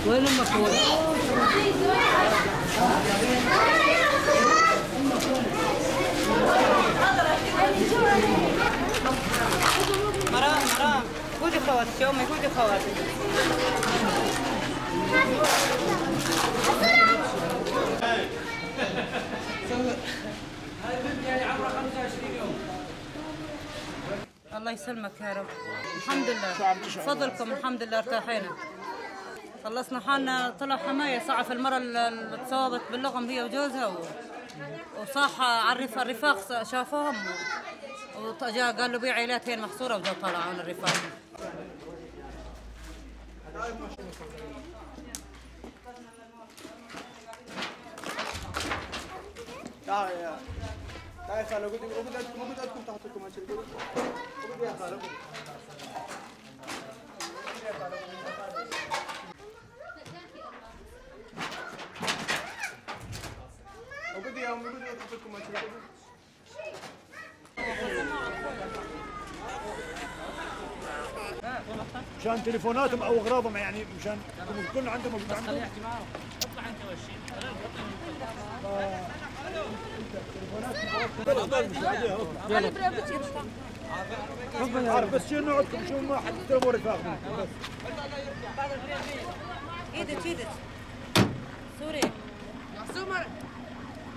وين امك؟ مرام مرام خذي خواتك يا امي، خذي خواتك. هاي بنت يعني عمرها 25 يوم. الله يسلمك يا رب. الحمد لله بفضلكم، الحمد لله ارتاحينا، خلصنا حالنا. طلع حماية سعف المرة اللي تصابت باللغم هي وجوزها وصاح على الرفاق شافوهم وجاء قال له بيع عيلات هي المحصورة وجاء طلعون الرفاق. تعال يا تعال خالو، قلت عندكم تحطكم هالشيء. قلت يا خالو قلت يا امي، قلت تحطكم هالشيء. مشان تليفوناتهم او اغراضهم يعني، مشان الكل عندهم موجود عندهم. خليني احكي معه. اطلع انت والشيء. عارف بس شنو عندكم، شو ما حد تلبوا رفاق بس. ايدك ايدك سوري سمر.